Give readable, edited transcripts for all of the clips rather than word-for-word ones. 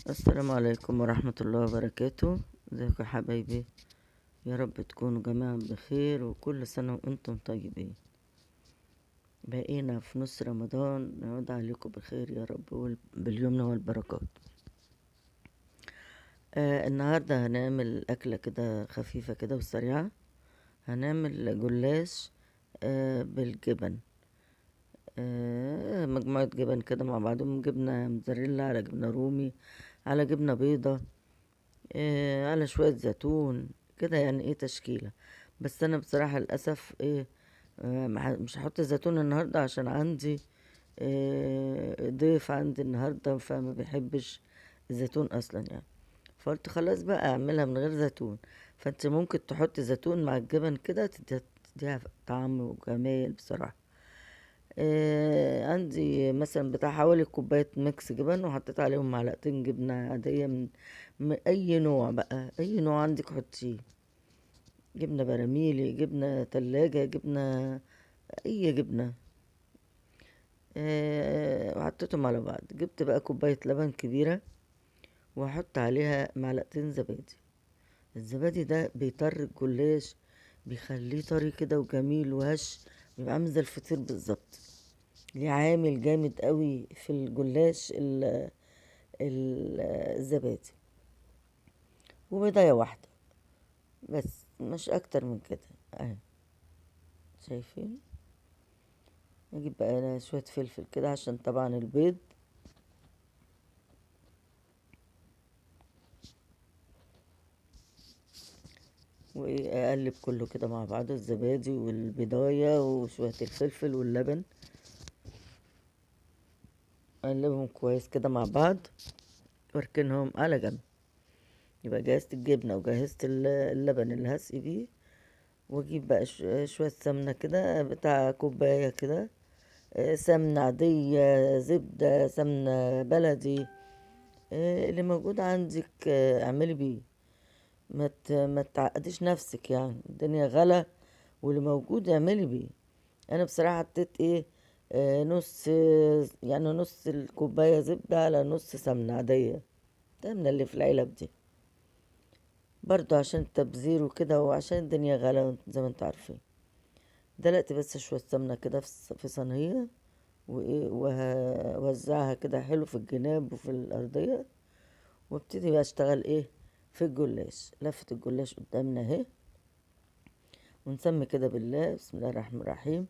السلام عليكم ورحمة الله وبركاته. ازيكم يا حبايبي؟ يا رب تكونوا جميعا بخير وكل سنة وانتم طيبين. بقينا في نص رمضان، نعود عليكم بخير يا رب باليمن والبركات. النهاردة هنعمل أكلة كده خفيفة كده وسريعة. هنعمل جلاش بالجبن، مجموعة جبن كده مع بعضهم، جبنة موتزاريلا على جبنة رومي على جبنة بيضة، على شوية زيتون كده، يعني ايه تشكيلة. بس انا بصراحة للأسف ايه مش هحط زيتون النهاردة عشان عندي ضيف عندي النهاردة، فما بيحبش الزيتون اصلا يعني، فقلت خلاص بقى اعملها من غير زيتون. فانت ممكن تحط زيتون مع الجبن كده تديها طعم وجمال بصراحة. عندي مثلا بتاع حوالي كوباية mix جبن، وحطيت عليهم معلقتين جبنة عادية من اي نوع بقى، اي نوع عندك حطيه، جبنة براميلي، جبنة تلاجة، جبنة اي جبنة. وحطيتهم على بعض. جبت بقى كوباية لبن كبيرة وهحط عليها معلقتين زبادي. الزبادي ده بيطر الجلاش، بيخليه طري كده وجميل وهش، بيبقى عامل زي الفطير بالظبط. ليه عامل جامد قوي في الجلاش الزبادي. وبيضايه واحده بس، مش اكتر من كده اهي، شايفين. اجيب بقى انا شويه فلفل كده عشان طبعا البيض. واقلب كله كده مع بعضه، الزبادي والبيضايه وشويه الفلفل واللبن، اقلبهم كويس كده مع بعض واركنهم على جنب. يبقى جهزت الجبنه وجهزت اللبن اللي هسقي بيه. واجيب بقى شويه سمنه كده بتاع كوبايه كده، سمنه عاديه، زبده، سمنه بلدي، اللي موجود عندك، اعملي بيه، ما تعقديش نفسك يعني، الدنيا غلا واللي موجود اعملي بيه. انا بصراحه حطيت ايه، نص، يعني نص الكوبايه زبده على نص سمنه عاديه، السمنه اللي في العلب دي برضو عشان التبذير وكده، وعشان الدنيا غلا زي ما انتوا عارفين. دلقت بس شويه سمنه كده في صينيه، وايه، وهوزعها كده حلو في الجناب وفي الارضيه، وابتدي بقى اشتغل ايه في الجلاش. لفة الجلاش قدامنا اهي، ونسمي كده بالله، بسم الله الرحمن الرحيم.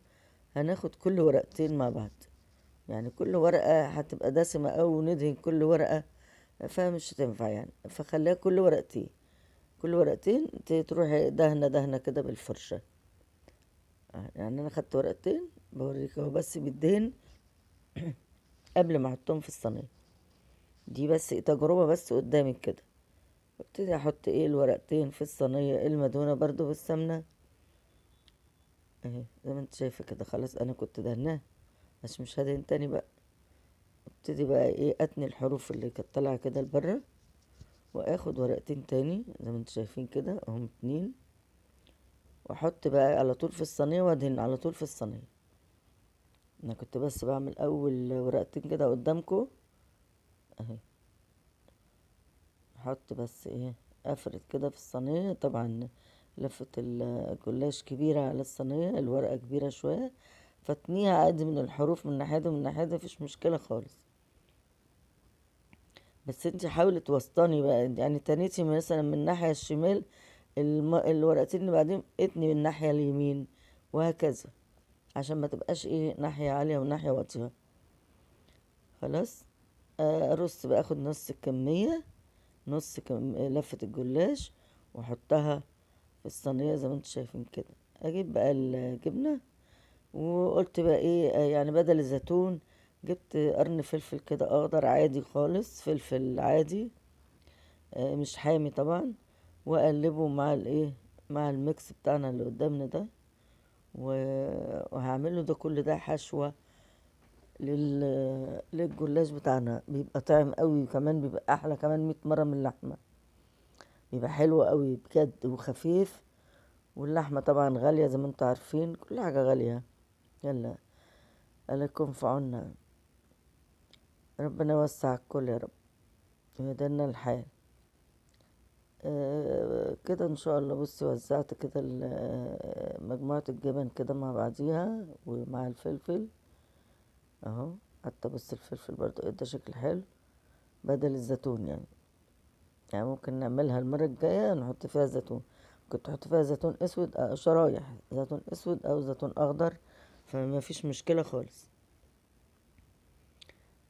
هناخد كل ورقتين مع بعض، يعني كل ورقة هتبقى دسمة أوي وندهن كل ورقة، فمش هتنفع يعني، فخليها كل ورقتين، كل ورقتين تروحي دهنة دهنة كده بالفرشة. يعني أنا خدت ورقتين بوريك اهو، بس بالدهن قبل ما احطهم في الصينية دي، بس تجربة بس قدامك كده. ابتدي احط ايه الورقتين في الصينية المدهونة برضو بالسمنة اهي زي ما انت شايفة كده. خلاص انا كنت دهناها عشان مش هدهن تاني بقى. ابتدي بقى ايه اتني الحروف اللي كانت طالعة كده لبره، واخد ورقتين تاني زي ما انتوا شايفين كده اهم اتنين، واحط بقى على طول في الصينية وادهن على طول في الصينية. انا كنت بس بعمل اول ورقتين كده قدامكم اهي، احط بس ايه افرد كده في الصينية. طبعا لفة الجلاش كبيرة على الصينية، الورقة كبيرة شوية، فتنيها عادي من الحروف من ناحية ومن ناحية، مفيش مشكلة خالص. بس انت حاولي توسطني بقى، يعني تنيتي مثلا من الناحية الشمال الورقتين اللي بعدين اتني من الناحية اليمين، وهكذا، عشان ما تبقاش ايه ناحية عالية وناحية واطية. خلاص ارص بقى، اخد نص الكمية، نص لفة الجلاش، واحطها في الصينية زي ما انتم شايفين كده. اجيب بقى الجبنة، وقلت بقى ايه، يعني بدل الزيتون جبت قرن فلفل كده اخضر عادي خالص، فلفل عادي، مش حامي طبعا، واقلبه مع الايه، مع الميكس بتاعنا اللي قدامنا ده، وهعمله ده كل ده حشوة للجلاش بتاعنا. بيبقى طعم قوي، وكمان بيبقى احلى كمان 100 مرة من اللحمة، بيبقى حلو قوي بجد وخفيف. واللحمة طبعا غالية زي ما انتوا عارفين، كل حاجة غالية. يلا الله يكون في عوننا، ربنا يوسع الكل يا رب. ويدنا الحال. كده ان شاء الله. بصي وزعت كده مجموعة الجبن كده مع بعضيها ومع الفلفل اهو. حتى بص الفلفل برضو ادى شكل حلو بدل الزيتون، يعني ممكن نعملها المرة الجاية نحط فيها زيتون، ممكن تحط فيها زيتون اسود، شرايح زيتون اسود او زيتون اخضر، فما فيش مشكلة خالص.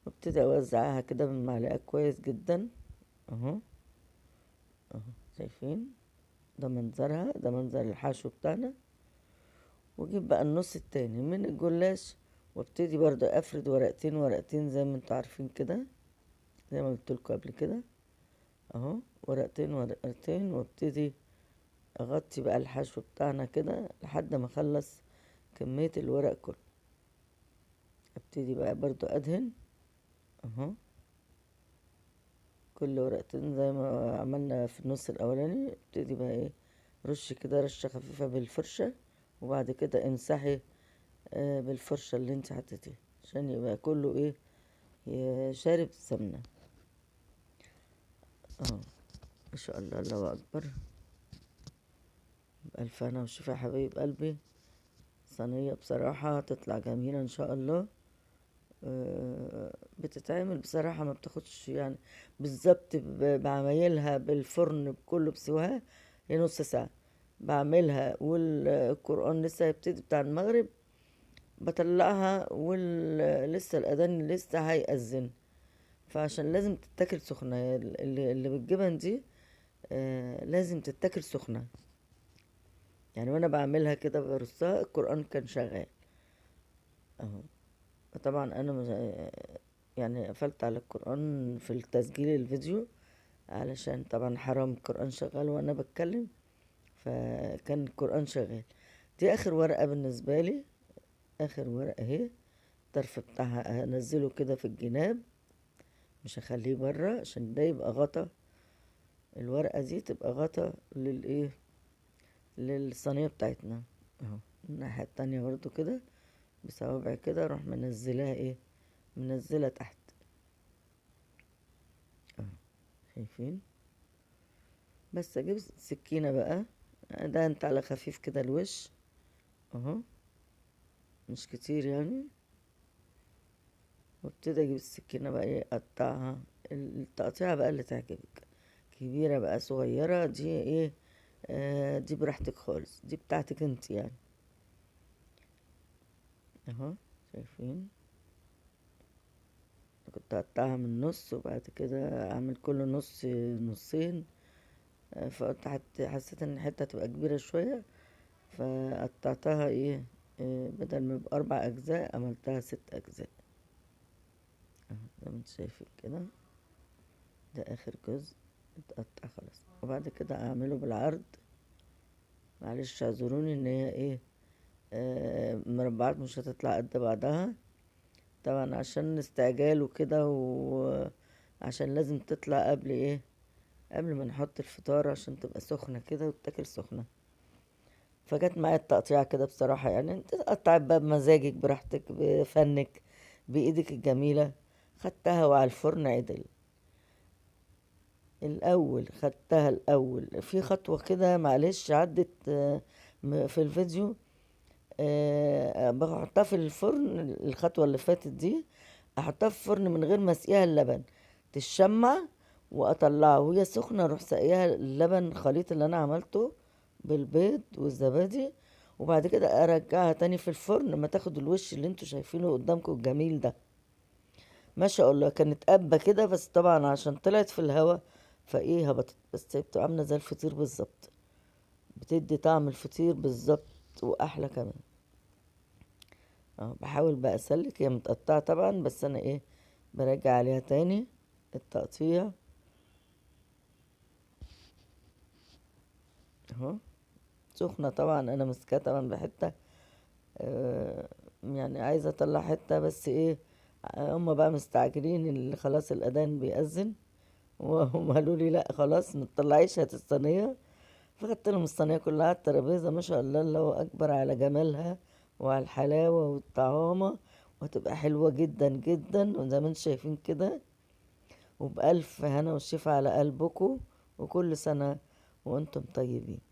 وابتدي اوزعها كده بالمعلقة كويس جدا اهو اهو. شايفين ده منظرها، ده منظر الحشو بتاعنا. واجيب بقى النص التاني من الجلاش وابتدي برضو افرد ورقتين ورقتين زي ما انتوا عارفين كده، زي ما قلت لكم قبل كده اهو، ورقتين ورقتين، وابتدي اغطي بقى الحشو بتاعنا كده لحد ما اخلص كمية الورق كله. ابتدي بقى برضو ادهن اهو كل ورقتين زي ما عملنا في النص الاولاني. ابتدي بقى ايه، رش كده رشة خفيفة بالفرشة، وبعد كده امسحي بالفرشة اللي انت حطيتيها عشان يبقى كله ايه، شارب سمنة اهو. ما شاء الله، الله اكبر، بألف هنا وشفا يا حبايب قلبي. صينية بصراحة تطلع جميلة ان شاء الله. بتتعمل بصراحة ما بتاخدش بالظبط بعمايلها بالفرن بكله بسواها هي نص ساعة بعملها، والقرآن لسه هيبتدي بتاع المغرب بطلعها، ولسه الأذان لسه هيأذن، فعشان لازم تتاكل سخنة. اللي بالجبن دي لازم تتاكل سخنة. وانا بعملها كده برصها القرآن كان شغال اهو. طبعا انا قفلت على القرآن في التسجيل الفيديو علشان طبعا حرام القرآن شغال وانا بتكلم، فكان القرآن شغال. دي اخر ورقة بالنسبة لي، اخر ورقة اهي، الطرف بتاعها هنزله كده في الجناب، مش هخليه بره عشان ده يبقى غطا، الورقة دي تبقى غطا للصينية بتاعتنا اهو. الناحية التانية برضو كده بصوابع كده اروح منزلاها ايه، منزلها تحت اهو، شايفين؟ بس اجيب سكينة بقى، ده انت على خفيف كده الوش اهو، مش كتير يعني. وابتدي اجيب السكينة بقى ايه، اقطعها التقطيعة بقى اللي تعجبك، كبيرة بقى صغيرة، دي ايه، دي براحتك خالص، دي بتاعتك انت يعني اهو. شايفين؟ كنت اقطعها من النص وبعد كده اعمل كل نص نصين، فقلت حسيت ان الحته هتبقى كبيره شويه، فقطعتها ايه، بدل ما يبقى 4 اجزاء عملتها 6 اجزاء اهو زي ما انتم شايفين كده. ده اخر جزء اتقطع خلاص. وبعد كده اعمله بالعرض، معلش اعذروني ان هي ايه، مربعات مش هتطلع قد بعضها طبعا عشان استعجال وكده، وعشان لازم تطلع قبل ايه، قبل ما نحط الفطار عشان تبقى سخنة كده وتتاكل سخنة. فجت معايا التقطيعة كده بصراحة، انت تقطعي بقى بمزاجك براحتك بفنك بايدك الجميلة. خدتها وعلى الفرن عدل الاول، خدتها الاول في خطوة كده معلش عدت في الفيديو، بحطها في الفرن. الخطوة اللي فاتت دي احطها في الفرن من غير ما اسقيها اللبن، تتشمع واطلعها وهي سخنة، اروح ساقيها اللبن الخليط اللي انا عملته بالبيض والزبادي، وبعد كده ارجعها تاني في الفرن ما تاخد الوش اللي انتوا شايفينه قدامكم الجميل ده. ما شاء الله كانت قبة كده، بس طبعا عشان طلعت في الهوا فايه هبطت، بس هي بتبقى عاملة زي الفطير بالظبط، بتدي طعم الفطير بالظبط واحلى كمان. بحاول بقى اسلك، هي متقطعة طبعا بس انا ايه براجع عليها تاني التقطيع اهو. سخنة طبعا، انا ماسكاها طبعا بحتة، عايزة اطلع حتة، بس ايه هما بقى مستعجلين اللي خلاص الاذان بيأذن، وهم قالوا لي لا خلاص ما تطلعيش هات الصينية، فخدت لهم الصينية كلها على الترابيزة. ما شاء الله الله اكبر على جمالها وعلى الحلاوة والطعامة، وهتبقى حلوة جدا جدا وزي ما انتم شايفين كده. وبألف هنا وشفا على قلبكم، وكل سنة وانتم طيبين.